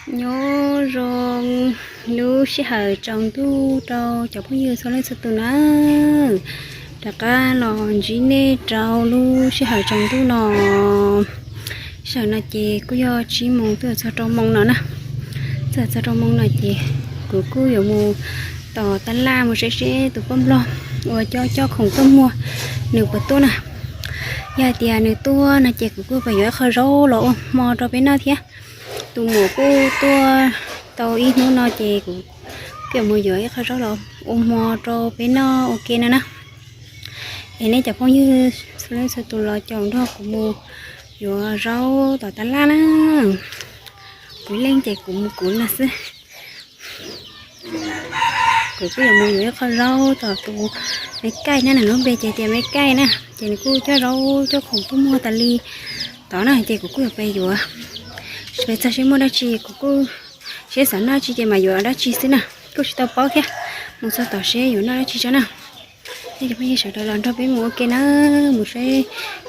Nyob zoo lub sij hawm tsaus ntuj rau cov phooj ywg txhua leej txhua tus na. Rov qab los ntsib nej rau lub sij hawm tsaus ntuj no. Sij hawm no ces kuj yog tsib moos tuaj txog rau moos no na. Tuaj txog rau moos no ces kuv kuj yuav mus tom tab laj mus saib seb tus poj nplog uas coj coj khoom tuaj muag nws puas tuaj na. Yog hais tias nws tuaj no ces kuv kuj pais yuav ib qho zaub los ua hmo rau peb noj thiab. Tus muam kuj tuaj tau ib hnub no ces kuv kuj yuav mus yuav ib qho zaub los ua hmo rau peb noj ua ke no na. Es nej cov phooj ywg txhua leej txhua tus los caum nrog kuv mus yuav zaub tom tab laj na. Kuv ib leeg ces kuv mus kuv no xwb. Kuv kuj yuav mus yuav ib qho zaub tom tus me kaij na, nws lub npe ces tias me kaij na, ces nws kuj coj zaub coj khoom tuaj muag tas li tod na, ces kuv kuj yuav pais yuav. Pais txog seb muaj dab tsi, kuv kuj seb xav noj dab tsi ces mam yuav dab tsi xwb na, kuj tsis tau paub thiab. Mus txog tom seb yuav noj dab tsi tso na. Nej cov phooj ywg sawv daws los nrog peb mus ua ke na, mus saib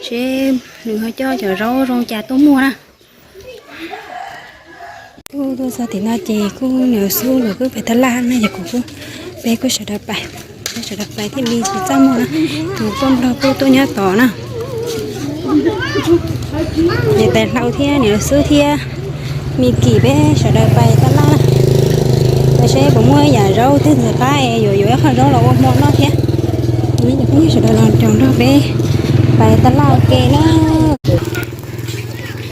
seb nws ho coj cov zaub zoo cas tuaj muag na. Tuaj tuaj txog tim no ces kuj niam xub los kuj pais tab laj na, yog kuv kuj, peb kuj sawv daws pais, peb sawv daws pais thiaj li tsis txaj muag na. Tus poj nplog kuj tuaj nyob tod na. Niam tais hlau thiab niam xub thiab me kim peb sawv daws pais tab laj na. Pais seb puas muaj ib yam zaub twg ntxim qab es yuav yuav ib qho zaub los ua hmo noj thiab. Peb cov phooj ywg sawv daws los caum nrog peb pais tab laj ua ke na.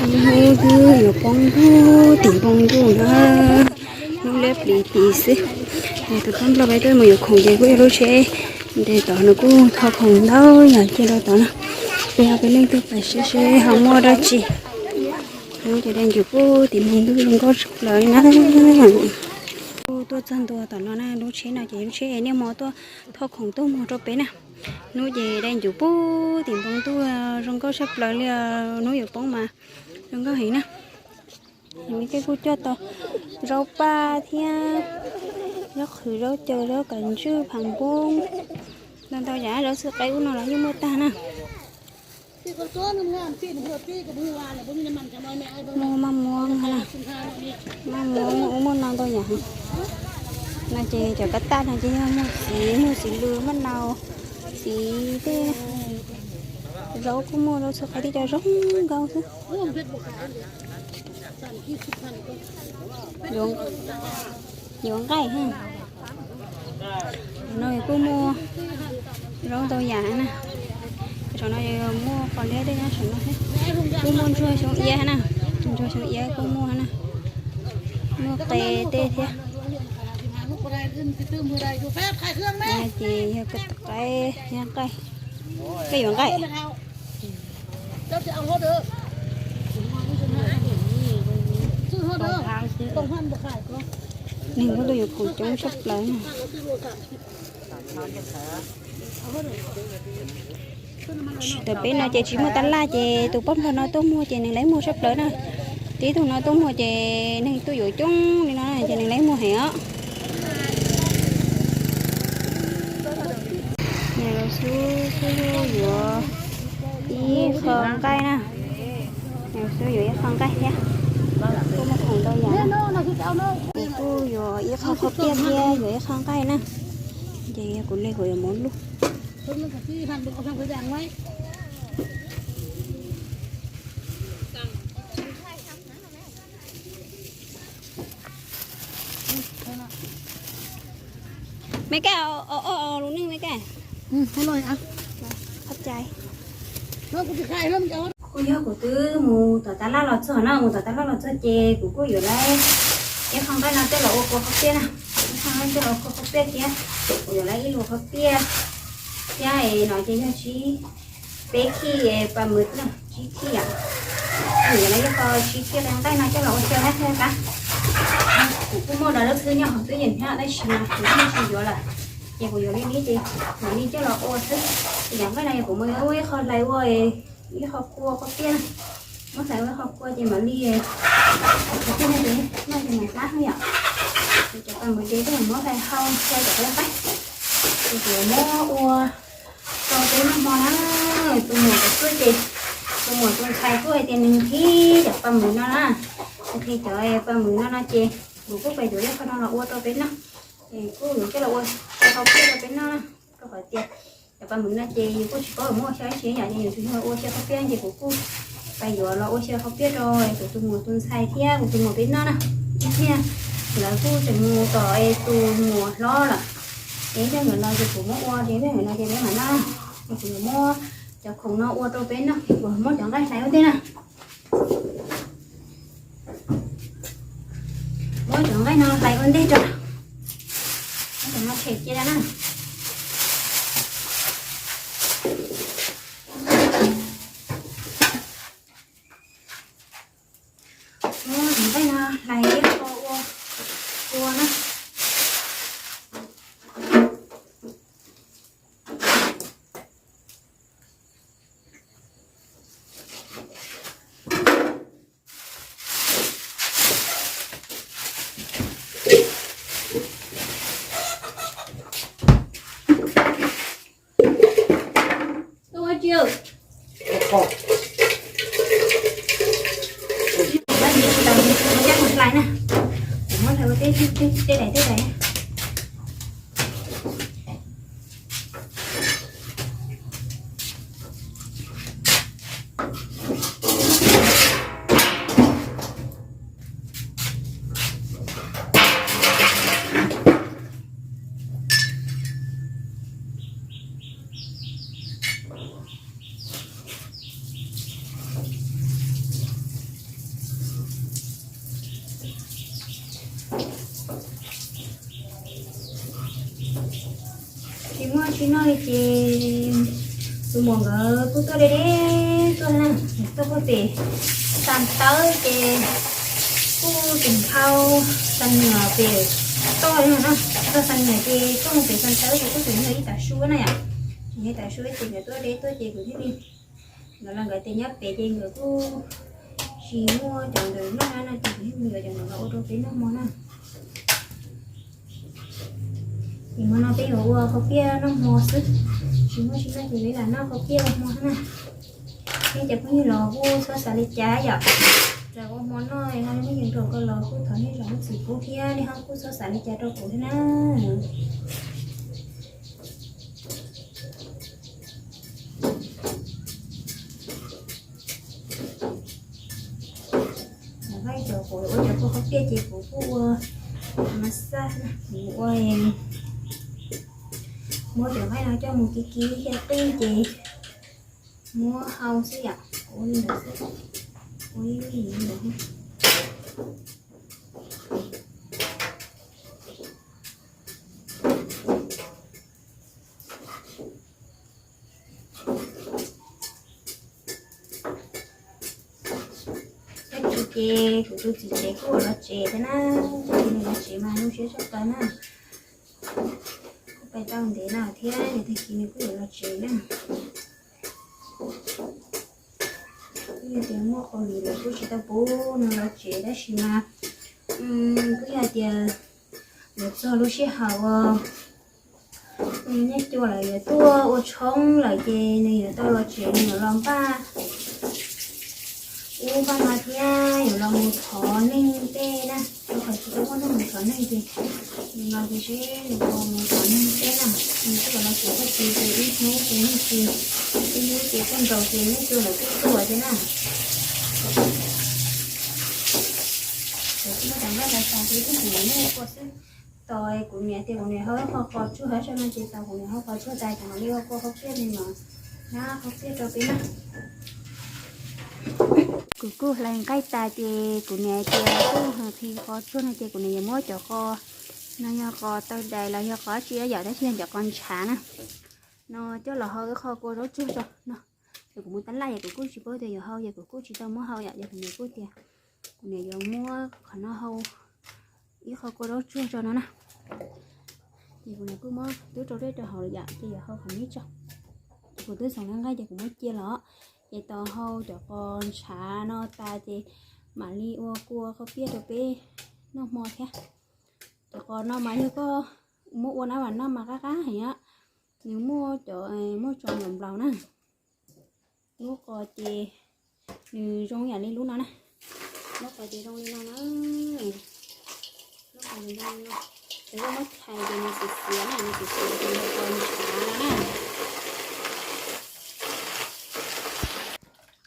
Hnub twb yuav poob ntuj tim npoo ntuj na, hnub liab pliv pliv xwb. Tus poj nplog peb tuaj mus yuav khoom ces kuj yog lub tsheb nres tod, nws kuj tho khoom ntau yam cia rau tod na. Peb ob peb leeg tuaj pais seb seb ho muaj dab tsi. Hnub ces dai ncuv puag tim npoo ntuj zoo nkauj tshaj plaws li na. Kuj tuaj txog ntua tom no na, lub tsheb no ces lub tsheb niaj hmo tuaj thauj khoom tuaj muag rau peb na. Hnub ces dai ncuv puag tim npoo ntuj zoo nkauj tshaj plaws li, hnub yuav poob mas zoo nkauj heev na. Me kej kuj coj tau zaub paj thiab zaub qhwv, zaub caws, zaub kav ntswj, pham npoob, ntau ntau yam, zaub txhwb qaib ub no los yeej muaj tag na. Muaj maj muab, maj muab muaj ub muaj no ntau yam. No ces cov kab taj no ces yog muag txiv, muag txiv lws, maj nau, txiv tej, zaub kuj muaj, zaub txhwb qaib tib co zoo nkauj xwb. Yuav nqaij, no kuj muaj zaub ntau yam na. Saum no muaj qos liab tej nyob saum no thiab. Kuj muaj ntsuag xyoob iab na, ntsuag xyoob iab kuj muaj na. Muaj qe tej thiab. Ces yog koj yuav nqaij, koj yuav nqaij. Neeg kuj tuaj yuav khoom coob tshaj plaws na. Tsis tas peb no ces tsis muaj tab laj ces tus poj nplog no tuaj muag ces nws laib muag tshaj plaws na. Tib tug no tuaj muag ces neeg tuaj yuav coob li no ces nws laib muag heev os. Niam laus xub kuj yuav ib qho nqaij na. Niam laus xub yuav ib qho nqaij thiab. Kuj muaj khoom ntau yam na. Kuv kuj yuav ib qho khaub piaj thiab yuav ib qho nqaij na. Ces yog kuv li kuv yuav muab luj. Me koj, lus neej me koj. Qhov cai. Kuj yog kuv twb mus tom tab laj los txog na, mus tom tab laj los txog ces kuv kuj yuav lawm ib qho nqaij no coj los ua kua khaub piaj na. Ib qho nqaij coj los ua kua khaub piaj thiab. Kuv yuav lawm ib lus khaub piaj thiab, no ces yog tsib peb khij pa mws na, tsib khij yom. Kuv yuav lawm ib qho tsib khij qe nqaij no coj los ua xyaw thiab thiab. Kuv kuj muaj dab lub xwb nyob hauv twb yeem thiab tab sis mas kuv tsis yuav lawm. Ces kuv yuav li li ces mam li coj los ua xwb. Ces cov nqaij no yog kuv muab ua ib qho hlais ua ib qho kua khaub piaj na. Muab hlais ua ib qho kua ces mam li, kuv thiaj li noj ces mam qab yom. Ces cov pa mws ces kuj muab hlais hau ua cov qe nqaij. Ces kuv muab ua rau peb noj hmo na. Tus muam kuv tuaj ces, tus muam tus ntxhais kuj hais tias nws nqhis cov pa mws no na. Nqhis cov paj mws no no ces kuv kuj pais yuav ib qho no los ua rau peb noj, kuj yuav coj los ua xyaw hau phiaj rau peb noj na, rau qhov tias cov paj mws no ces yus kuj tsis paub muab ua xyaw dab tsi yom, ces yus tsuas yog ua xyaw hau phiaj ces kuv kuj pais yuav los ua xyaw hau phiaj rau kuv tus muam tus ntxhais thiab kuv tus muam peb noj na. Ib pliag lawv kuj tseem mus tom tus muam hlob lawm, ces ib pliag nkawd los ces kuv muab ua, ces ib pliag nkawd los ces peb mam noj. Ces kuv yuav muab cov khoom no ua rau peb noj, kuv muab cov nqaij hlais ua ntej na. Muab cov nqaij no hlais ua ntej tso, muab cov no tshem cia na. Muab cov nqaij no hlais ib qho ua kua na. Hlais na, kuv muab hlais ua tej daim tej daim. Tsis muaj tsis noj li ces tus muam nkawd kuj tuaj deb deb tuaj na, tuaj puag pem Xas Tawb ces kuj tseem dhau Xas Niam pem toj li no na, txog Xas Niam ces tuaj mus pem Xas Tawb ces kuj tseem yog ib tav su na yom, tseem yog ib tav su ces nkawd tuaj deb tuaj ces kuv thiaj li, nkawd los nkawd tias nyob pem ces nkawd kuj tsis muaj cov ntawd noj no ces kuv thiaj li yuav cov ntawd los ua rau peb noj hmo na. Ces hmo no peb yuav ua khaub piaj noj hmo xwb, tsis muaj tsis noj ces peb lam noj khaub piaj ua hmo na. Peb cov phooj ywg los kuj txhob xav li cas yom, txawm ua hmo noj ho nej yeej nrog ko los kuj thov nej zam lub txim pub thiab nej ho kuj txhob xav li cas rau kuv thiab na. Nqaij cov kuv ua cov kua khaub piaj ces kuv kuj ua mas xaj na, kuv ua muab cov nqaij no coj mus kis kis xyaw qij ces muab hau xwb yom, kuv ua li ntawd xwb, ua ib lub li ntawd. Tab sis ces kuv tus txiv tsev kuj yuav los tsev thiab na, tab sis nws los tsev mas zoo siab tshaj plaws na. Kuj pais tau ntev na thiab, yog tag kis nws kuj yuav los tsev na. Kuj yog tias muaj hauj lwm lawm kuj tsis tau pub nws los tsev tab sis mas kuj yog tias yuav txog lub sij hawm uas nyiaj cua lawm yuav tuaj ua tshoob lawm ces nws yuav tau los tsev, nws yuav los npaj ub npaj no thiab yuav los mus thov neeg tej na, rau qhov tsis tau muaj neeg mus thov neeg ces nws los ces seb nws puas mus thov neeg tej na. Nws twb los tsev tag kis ces ib hnub ces neeg tsis, ib hnub ces tag nrho ces nyiaj cua lawm twb tuaj thiab na. Ces kuj muab cov nqaij hlais tas ces ib pliag kuv mam li ua kua xwb. Tos kuv niam tias kuv niam hau ib qho qos tsuag tso no ces tos kuv niam hau qos tsuag tas kuv mam li ua kua khaub piaj li no na, khaub piaj rau peb na. Kuv kuj hlais nqaij tas ces kuv niam tias kuj nqhis qos tsuag no ces kuv niam yuav muab cov qos no yog qos taw dais los yog qos dab tsi yom, tab sis yog cov qos ntshav na, no coj los hau ib qho kua zaub tsuag tso no. Ces kuv mus tab laj ces kuv kuj tsis paub tias yuav hau ces kuv kuj tsis tau muab hau yom, ces kuv niam kuj tias kuv niam yuav muab qhov no hau ib qho kua zaub tsuag tso no na. Ces kuv niam kuj muab twb rau dej rau hauv lawm yom, ces yuav hau qhov no tso. Ces kuv twb xav nqaij ces kuv muab cia los, ces tos hau cov qos ntshav no tas ces mam li ua kua khaub piaj rau peb noj hmo thiab. Cov qos no mas yog koj muab ua nab vas noj mas qab qab heev, nws muaj cov, muaj tsoom nplaum nplaum na. Lub qos ces nws zoo yam li lub no na. Muab qos ces zoo li no na. Muab qos ces zoo li no. Ces yog muab chais ces nws xiav xiav na, nws xiav xiav ces nws qos ntshav no na.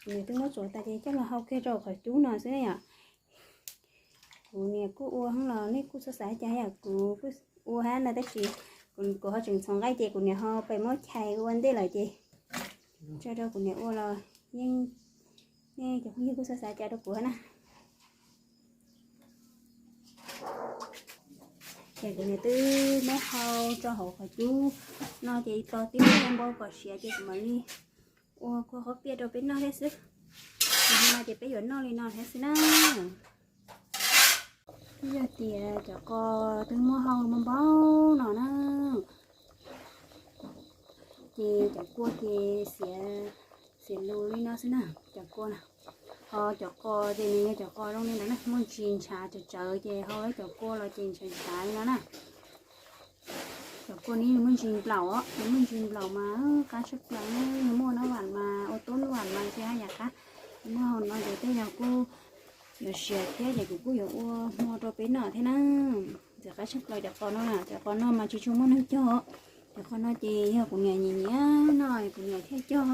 Kuv niam twb muab tsuav tas ces coj los hau kiag rau qhov cub no xwb na yom. Kuv niam kuj ua heev los nej kuj txhob xav cas yom, kuv kuj ua hab na tab sis kuv ho tseem ntxhov nqaij ces kuv niam ho pem muab chais ua ntej lawm ces tso rau kuv niam ua los yeej, nej cov phooj ywg kuj txhob xav cas rau kuv hab na. Ces kuv niam twb muab hau rau hauv qhov cub no ces tos tib pliag npau kom siav ces kuv mam li ua kua qaub piaj rau peb noj thiab xwb. Ces no ces peb yuav noj li no thiab xwb na. Twb yog tias cov qos twb muab hau npau npau no na, ces cov kua ces xiav, xiav lus li no xwb na, cov kua na. Ho cov qos ces nws yog cov qos zoo li ntawd na, muaj ntsis ntshav tsawv tsawv ces hau lawv cov kua los ces ntshav ntshav li no na. Cov kua nws muaj ntsis nplaum os, nws muaj ntsis nplaum mas qab tshaj plaws na, muaj nab vam mas ua tub nab vam mas tsis haj yam qab. Muaj hau no ces tej zaum kuj yuav siav thiab ces kuv kuj yuav ua hmo rau peb noj thiab na. Ntxim qab tshaj plaws cov qos no na, cov qos no mas tsis tshua muaj neeg cog. Cov qos no ces yog kuv niam nyiam nyiam noj kuv niam thiaj cog.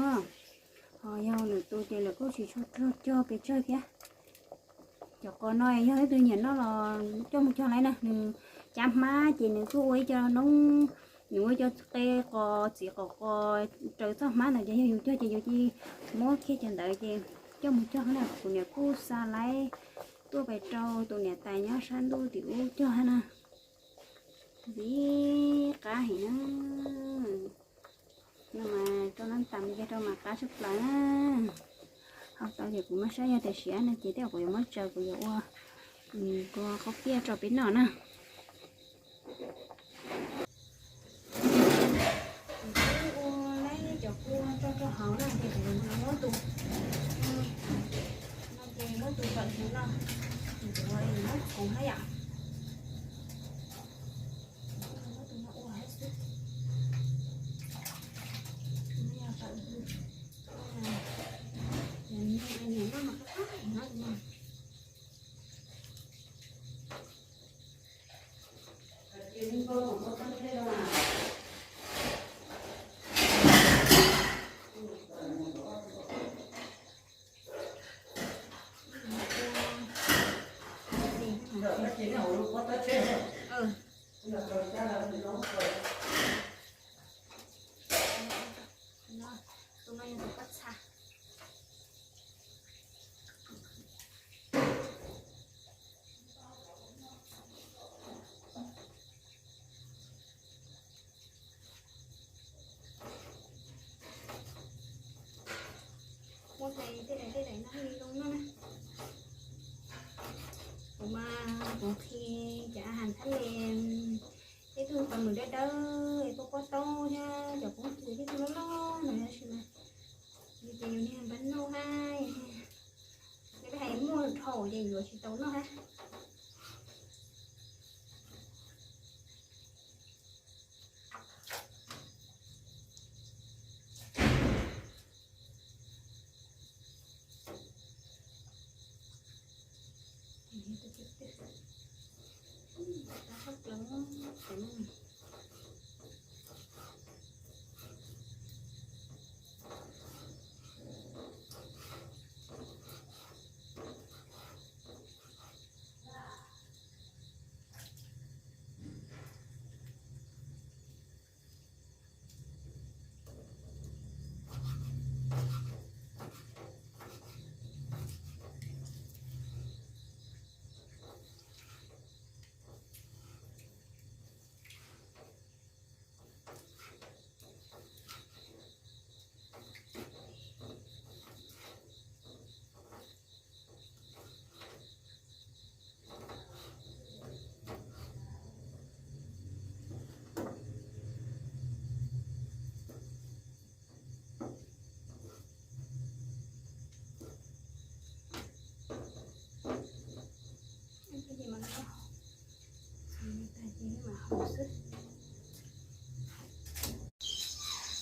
Ho yog lwm tus ces lawv kuj tsis tshua cog pes tsawg thiab. Cov qos no yog leej twg nyiam noj los coj mus cog lawm na, nws cab hmab ces nws kuj ua ib co noob, nws ua ib co qe qos txiv qos qos raws txoj hmab ntawd ces yog yus cog ces yus cia li muab kiag cov ntawd ces coj mus cog na. Kuv niam kuj xa laib tuaj pem rau tus niam tais nyob sab ntuj tim ub cog hab na. Ntxim qab heev na. No mas rau nab tas kiag rau mas qab tshaj plaws na. Ho tau ces kuv muab saib yog tias siav no ces tej zaum kuv yuav muab tsaws kuv yuav ua kua qaub piaj rau peb noj na. Kuv twb ua laib cov kua tso rau hauv na ces kuv muab tus, no ces muab tus pawm hauv no, kuv muab kuv hab yom. Muab tus no ua hab xwb. Yog pawm hauv, nws noj mas qab qab no. Tus no yog tus pob txha. Muab cais tej daim tej daim no li zoo no na. Kuv mas kuv qhia cov a has thab les, tej tug pas mws dawb dawb, pob pob taub thiab cov poob kws tej tug loj loj no tab sis mas yus ces yus niag npab noj hab, yog peb hais muaj dhau ces yuav tsis tau noj hab.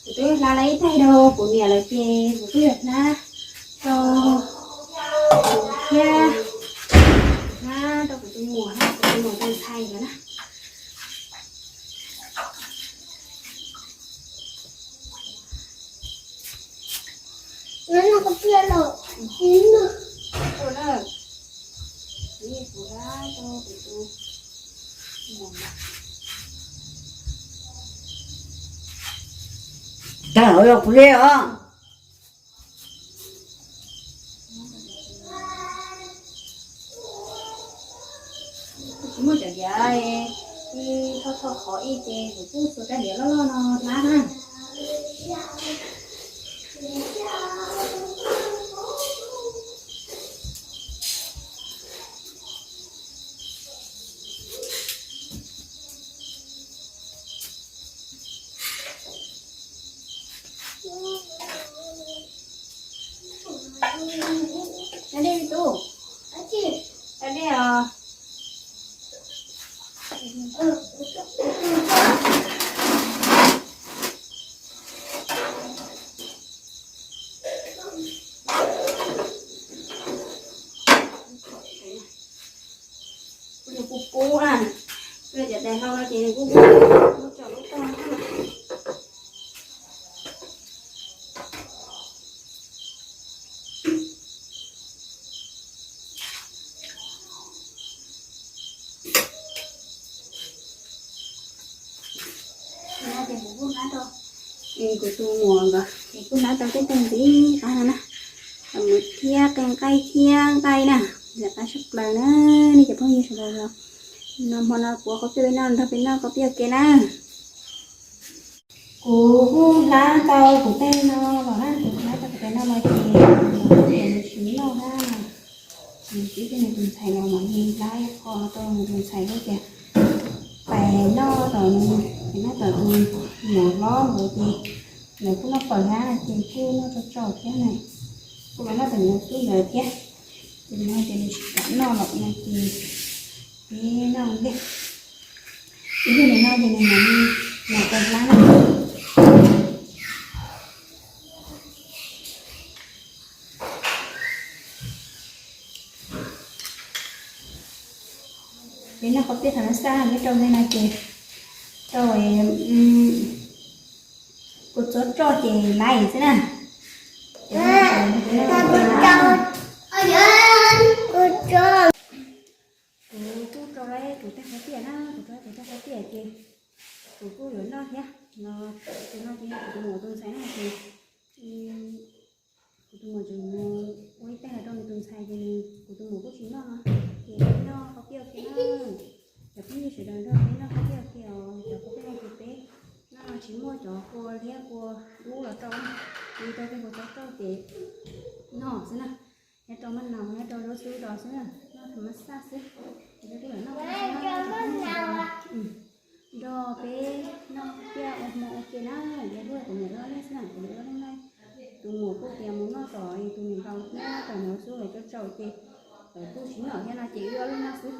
Kuv twb hlab lawm ib taig rau kuv niam lawm ces kuv twb yuav hlab rau kuv thiab. Ai ntawd na. Nyob no koj pliaj los ib no. Tus na, tus na, tus na. Tag los yog kuv li os. Tsis muaj cov diav, ib tho tho qhov ib ces kuv kuj txua rab diav loj loj no hlab na. Dej tub, dej os. Kuv pub na, kuv cov tais hlau no ces kuv pub, kuv tso lub tog. No ces kuv kuj hlab tau, kuv tus muam nkawd ces kuj hlab tau tej tag ntxiv qab no na. Muab thiab qee nqaij thiab nqaij na, ntxim qab tshaj plaws na. Nej cov phooj ywg sawv daws los no hmo no kuv ua qhov pib peb noj, nrog peb noj qhov pib ua ke na. Kuv kuj hlab tau kuv tej no los na, kuv hlab tau kuv tej no los ces nws tsis noj na. Nws tib tug nws tus ntxhais los mam li hlab ib qho rau nws tus ntxhais lub tias pais noj tom, pais noj tom tus muam hlob nkawd ces lawv kuj noj fawm hlab na ces kuj noj tsau tsau thiab na. Kuj los noj tom niam xub ntawd thiab. Ces no ces nws tsis kam noj lawm no ces peb noj ntej. Ib pliag nws noj ces nws mam li los rau hlab na. Peb noj qhov pib thaum no xaj nyob rau ntawm no ces rau kua txob roj ces laiv xwb na. Kuv kuj rau lawm kuv tej qhov tiaj na, kuv rau kuv tej qhov tiaj ces kuv kuj yuav noj thiab no. Tus no ces kuv tus muam tus ntxhais na ces kuv tus muam tseem ua ib teg los rau nws tus ntxhais ces kuv tus muam kuj tsis noj no ces noj qhov pib ua ke na. Cov phooj ywg sawv daws nrog peb noj qhov pib ua ke os, cov qhov pib no ces peb noj no tsis muaj cov kua liab kua dub los rau na, ces rau tej kua txob roj ces noj xwb na. Nyob rau maj naus nyob rau zaub xwb los xwb na, noj tham mas xaj xwb. Ces peb kuj yuav noj nrog peb noj tiaj ua hmo ua ke na, ces kuj yog kuv niam wb ob leeg xwb na, kuv niam wb ob leeg na. Tus muam kuj tias mus noj tom tus niam laus thiab tom niam laus xub lawv cov tsaus ces lawv kuj tsis noj thiab no ces wb ob leeg noj xwb.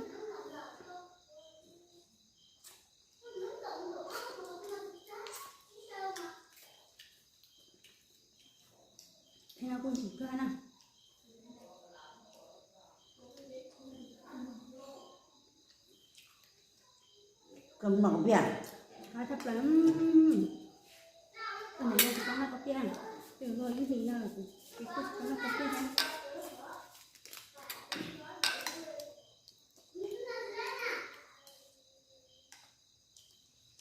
Thiab no kuj ntsim kawg na. Qab tshaj plaws. Tus niam no tsis tau noj qhov tiaj, tus luag ib hlis no los kuv tsis tau noj qhov tiaj thiab.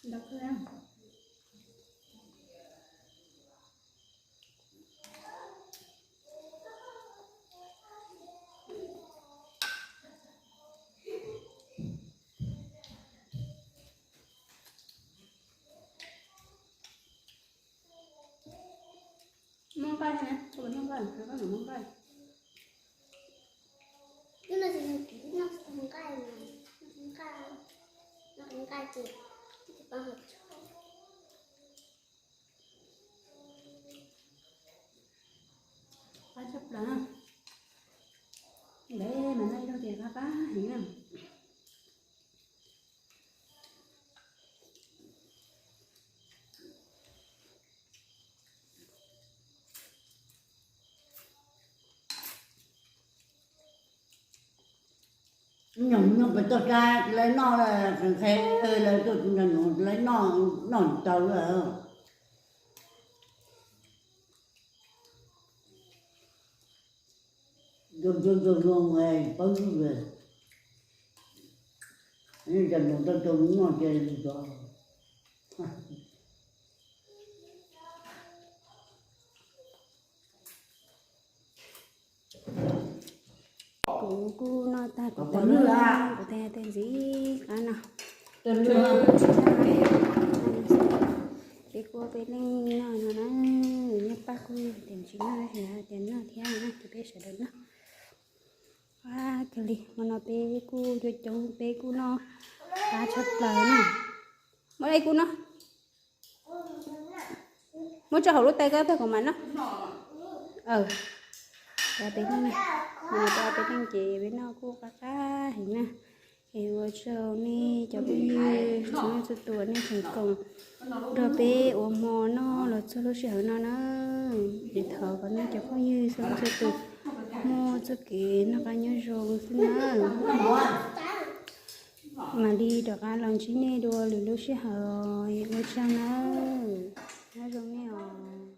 Ntau kawg. Muaj nqaij thiab na, koj muaj nqaij, koj muaj nqaij. Hnub no ces nws noj nqaij, noj nqaij, noj nqaij ces pab hauv tshauv. Qab tshaj plaws na. Ntev mas noj ib zaug ces qab qab heev na. Nyob nyob pem toj tsab lawv noj, qhev qhev lawv tuaj tus nrag nus lawv noj, noj tsis tau lawm. Zoo zoo zoo zoo, pawg lug, nrag nus tau tau noj ces zoo. Kuv kuj noj tag kuv tas, kuv tas tes ntxiv qab no. Peb kuj peb leeg noj no na, nws nyob pab kuj tes ntsis noj, tab sis tias noj thiab na ces peb sawv daws noj. Ua kawg li, hmo no peb kuj coob coob, peb kuj noj qab tshaj plaws na. Muab ib kub no, muab tso hauv lub tais koj tag kuv mam noj. Cov peb leeg, hmo no cov peb leeg ces peb noj kuj qab qab heev na. Es ua tsaug nej cov phooj ywg txhua leej txhua tus nej tseem koom nrog peb ua hmo noj los txog lub sij hawm no na. Es thov kom nej cov phooj ywg txhua leej txhua tus muaj txoj kev noj qab nyob zoo xwb na. Mam li rov qab los ntsib nej dua lwm lub sij hawm, ua tsaug nawb, nyob zoo nej os.